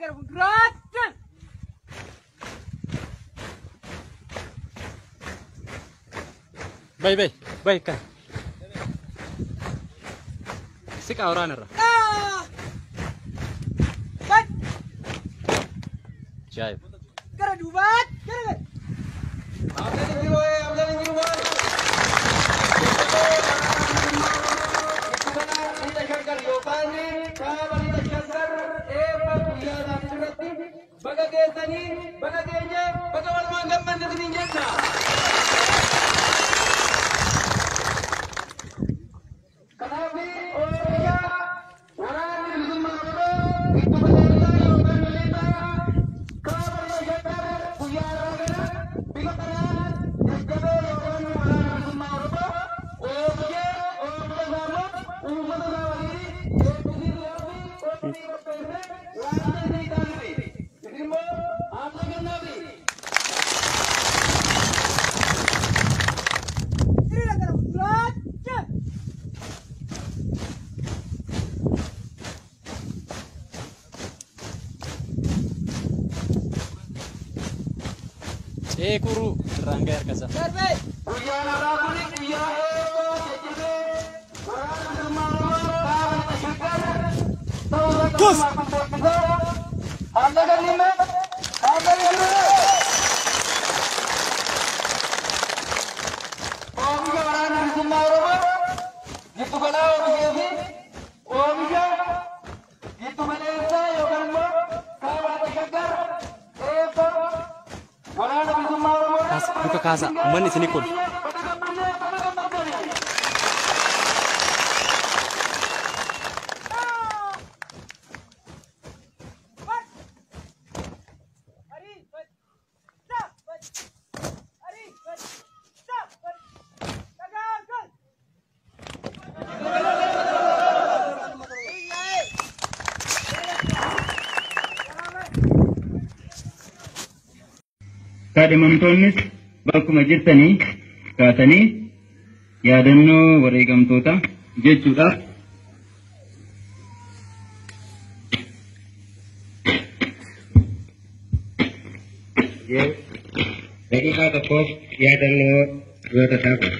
Gara fuulduraatti. Bay bay bay kan. Siqa waraanarra. Bay. Ajaa'ib. Gara duubaatti. Gara gara. Baga geessanii, baga geenye, baga walumaan gammanne isiniin jenna. Kanaaf oomisha waraanni bilisummaa Oromoo giddu galeessaa yookaan lixa kaaba lixa Shaggar guyyaa har'aa kana bifa kanaan jajjabee yookaan waraana bilisummaa Oromoo oomishee oomisha isaa immoo uummata isaa waliin eebbisiisuudhaaf qophii qopheessee waan isinii taasise. Isin immoo haamsa kennaafi. Hiriira gara fuulduraatti. Ceekuruu irraan ga'e harkasaa. Darbee. Guyyaan har'aa kun guyyaa eebboo jajjabee waraana bilisummaa Oromoo kaaba lixa Shaggar ta'uu irratti kun beeksisee haala kennimme haala kennimme. Oomisha waraana bilisummaa Oromoo giddu galaa oomishee fi oomisha giddu galeessaa yookaan immoo kaaba lixa Shaggar eebba waraana bilisummaa Oromoo. Kaasa luka kaasa uummanni isinii kolfa. Baga gammannee, baga gammaddanii. Bay. Arii. Bay. Sa. Bay. Arii. Bay. Sa. Bay. Dhagaa gal. Kaadhimamtoonnis bakkuma jirtanii kaatanii yaadannoo wareegamtoota jechuudhaaf daqiiqaa tokkoof yaadannoo goota ta'a.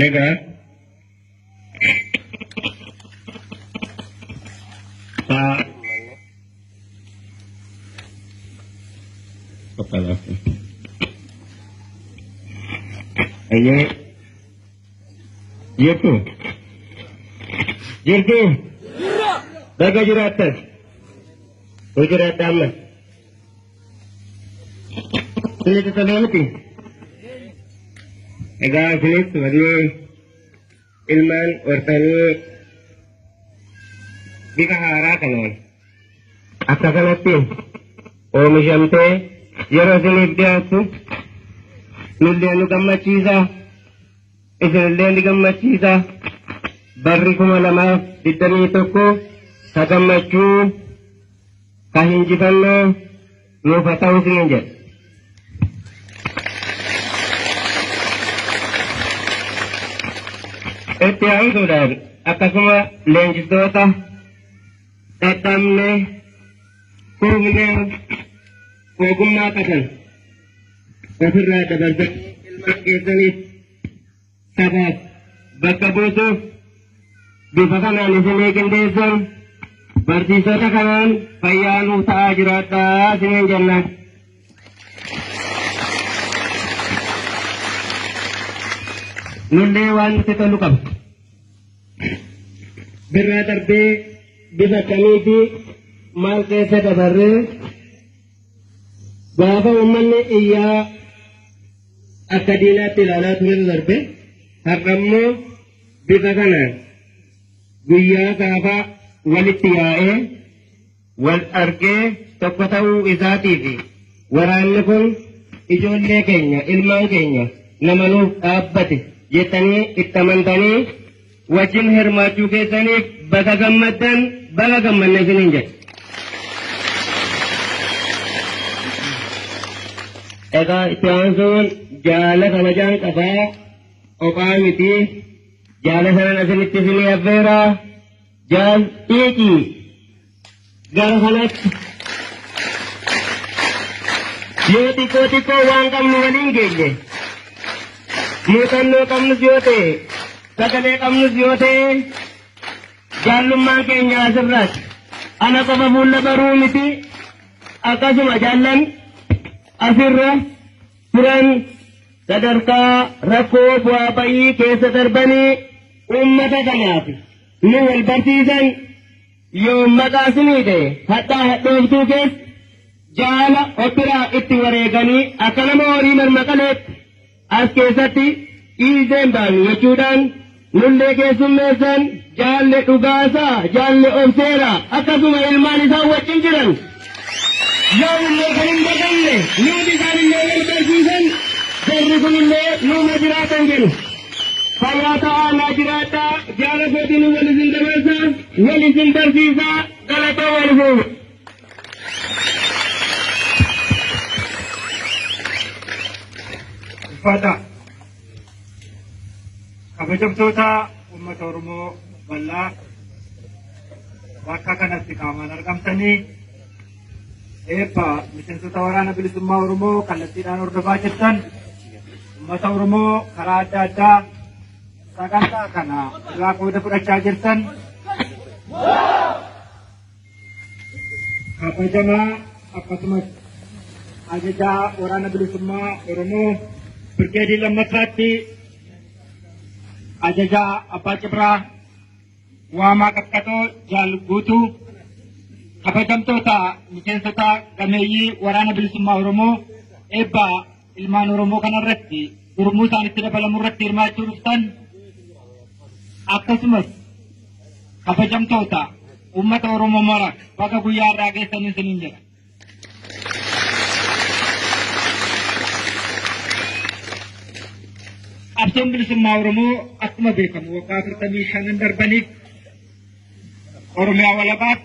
Egaa saa Ayyee jirtu jirtu baga jiraattan hoo jiraadha amma isinitti tolee miti. Egaa isinis wanni ilmaan hortanii bifa haaraa kanaan akka kanatti oomishamtee yeroo isiniif dhiyaattu nullee nu gammachiisa, isinillee ni gammachiisa. Barri 2021 ka gammachuu ka hinjifannoo nuuf haa ta'u isiniin jedha. Itti aansuudhaan akkasuma leenjistoota dadhabnee kuufnee ogummaa qaban ofirraa dabarsanii ilmaan keessaniif sabaaf bakka buusuuf bifa kanaan isinii qindeessan barsiisota kanaan fayyaa nuu ta'aa jiraadhaa isiniin jenna. Nullee waan nutti tolu qaba. Birraa darbee bifa akkamii fi maal keessa dabarree gaafa uummanni iyyaa akka diinaatti ilaalaa ture darbe har'a immoo bifa kanaan Guyyaa gaafa walitti yaa'ee wal argee tokko ta'uu isaatiif waraanni kun ijoollee keenya, ilmaan keenya, nama nuuf dhaabbate jettanii itti amantanii wajjin hirmaachuu keessaniif baga gammaddan, baga gammanne isiniin jedha. Egaa itti aansuun jaala kabajaan qabaa qophaa miti, jaala sanan asinitti isinii affeeraa, jaal xiiqii gara kanatti yoo xiqqoo xiqqoo waan qabnu waliin geenye, muuxannoo qabnus yoo ta'e, sagalee qabnus yoo ta'e, jaallummaan keenya asirraati. Ana qofa fuula baruu miti, akkasuma jaallan asirra turan sadarkaa rakkoo bu'aa bayii keessa darbanii uummata kanaaf nu wal barsiisan, yoo maqaa sinii ta'e hadhaa hadhooftuu keessa jaala obbiraa itti wareeganii akka nama horii marmaqaleetti as keessatti dhiiseen baanu jechuudhaan nullee keessummeessan, jaalle dhugaasaa, jaalle obseera, akkasuma ilmaan isaan wajjin jiran yoo illee kan hin daganne nuti isaan illee wal barsiisan, jarri kun illee nuuma jiraatan jedhu. Fayyaa ta'aa, naa jiraadhaa, jaala kootiin wal isin dabarsa, wal isin barsiisaa, galatoo wal fuudha. Uffata kabajamtoota uummata Oromoo bal'aa bakka kanatti qaamaan argamtanii eebba miseensota Waraana Bilisummaa Oromoo kallattiidhaan hordofaa jirtan, uummata Oromoo karaa adda addaa sagantaa kana irraa qooda fudhachaa jirtan, kabajamaa akkasumas ajajaa Waraana Bilisummaa Oromoo Birgeedii lammaffaatti ajajaa Abbaa Cibraa Waamaa Qaqqatoo Jaal Guutuu, kabajamtoota miseensota gameeyyii Waraana Bilisummaa Oromoo eebba ilmaan Oromoo kanarratti gurmuu isaanitti dabalamu irratti hirmaachuu dhuftan, akkasumas kabajamtoota uummata Oromoo mara, baga guyyaa irraa geessanii isiniin jedha. Qabsoon bilisummaa Oromoo akkuma beekamu waggaa 45 darbaniif Oromiyaa walabaaf,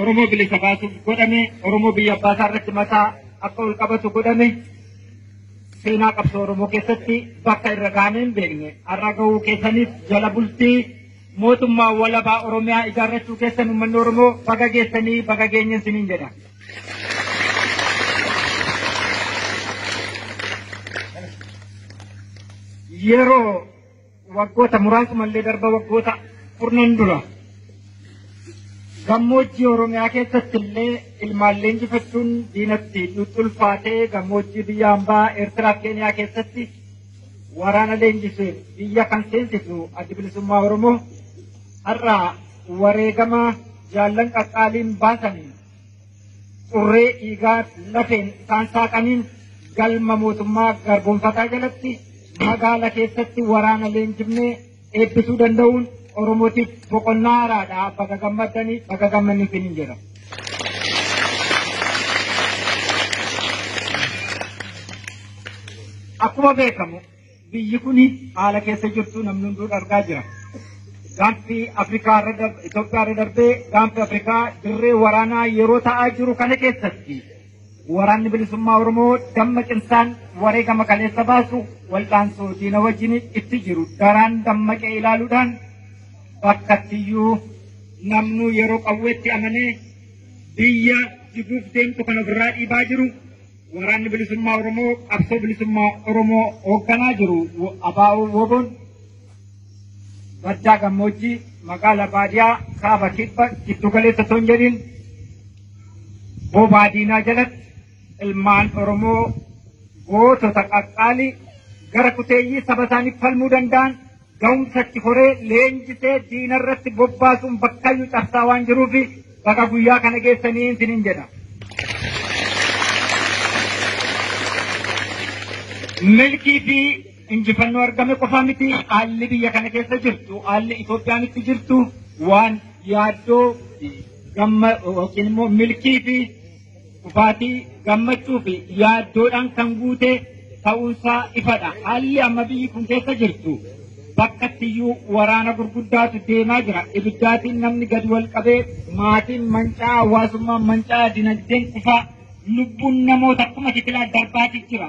Oromoo bilisa baasuuf godhame, Oromoo biyya abbaasaa irratti mataa akka ol qabatu godhame, seenaa qabsoo Oromoo keessatti bakka irra gahamee hin beekne har'a gahuu keessaniif, jala bultii mootummaa walabaa Oromiyaa ijaarrachuu keessan uummanni Oromoo baga geessanii, baga geenyen isiniin jedha. Yeroo waggoota muraasumallee darba, waggoota kurnan dura gammoojjii Oromiyaa keessatti illee ilmaan leenjifachuun diinatti ulfaatee, gammoojjii biyya hambaa Eertiraa fi Keeniyaa keessatti waraana leenjisee biyya kan seensisu Addi Bilisummaa Oromoo har'a wareegama jaallan qaqqaaliin baasaniin, xurree dhiigaa lafeen isaan saaqaniin, galma mootummaa garboonfataa jalatti magaala keessatti waraana leenjifnee eebbisuu danda'uun Oromootiif boqonnaa haaraadha. Baga gammaddanii, baga gammanni isiniin jedha. Akkuma beekamu biyyi kun haala keessa jirtu namni hunduu argaa jira. Gaanfi Afrikaa irra, Itoophiyaa irra darbee gaanfi Afrikaa dirree waraanaa yeroo ta'aa jiru kana keessatti Waraanni Bilisummaa Oromoo dammaqinsaan wareegama kaleessa baasu, wal'aansoo diina wajjin itti jiru daraan dammaqee ilaaluudhaan, bakkattiyyuu namnuu yeroo qawweetti amanee biyya jiguuf deemtu kan ofirraa dhiibaa jiru, Waraanni Bilisummaa Oromoo qabsoo bilisummaa Oromoo hoogganaa jiru ABO WBOn baddaa gammoojjii, magaala baadiyaa, kaaba, kibba, giddu galeessa osoo hin jedhin bobaa diinaa jalatti ilmaan Oromoo gootota qaqqaalii gara kuteeyyii saba isaaniif falmuu danda'an ga'umsatti horee leenjisee diina irratti bobbaasuun bakkayyuu cabsaa waan jiruuf baga guyyaa kana geessanii isiniin jedha. Milkii fi Injifannoo argame qofa miti, haalli biyya kana keessa jirtu, haalli Itoophiyaan itti jirtu waan yaaddoo gamma yookiin immoo milkii fi kufaatii, gammachuu fi yaaddoodhaan kan guute ta'uunsaa ifadha. Haalli amma biyyi kun keessa jirtu bakkattiyyuu waraana gurguddaatu deemaa jira. Ibiddaatiin namni gadi wal qabee, maatiin mancaa, hawaasummaan mancaa, dinagdeen kufaa, lubbuun namoota akkuma kitilaa darbaatii jira.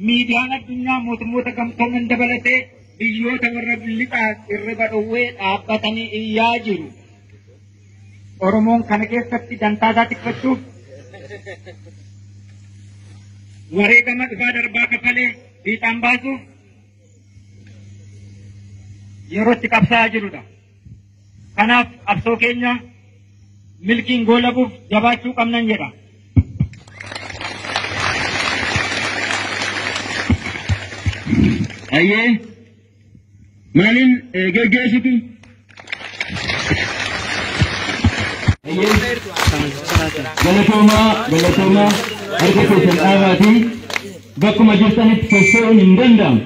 Miidiyaan addunyaa mootummoota gamtooman dabalatee biyyoota warra lixaa irriba dhowwee dhaabbatanii iyyaa jiru. Oromoon kana keessatti dantaa isaa tikfachuuf wareegama dhufaa darbaa kafalee fiixaan baasuuf yeroo itti qabsaa'aa jirudha. Kanaaf qabsoo keenya milkiin goolabuuf jabaachuu qabnan jedha. Ayyee, maaliin geggeessitu? Galatoomaa, galatoomaa, harka keessan dhaabaatii bakkuma jirtanitti socho'uun hin danda'amu.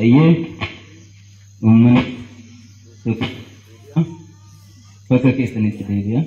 Ayyee, uummanni bakka keessanitti deebi'a.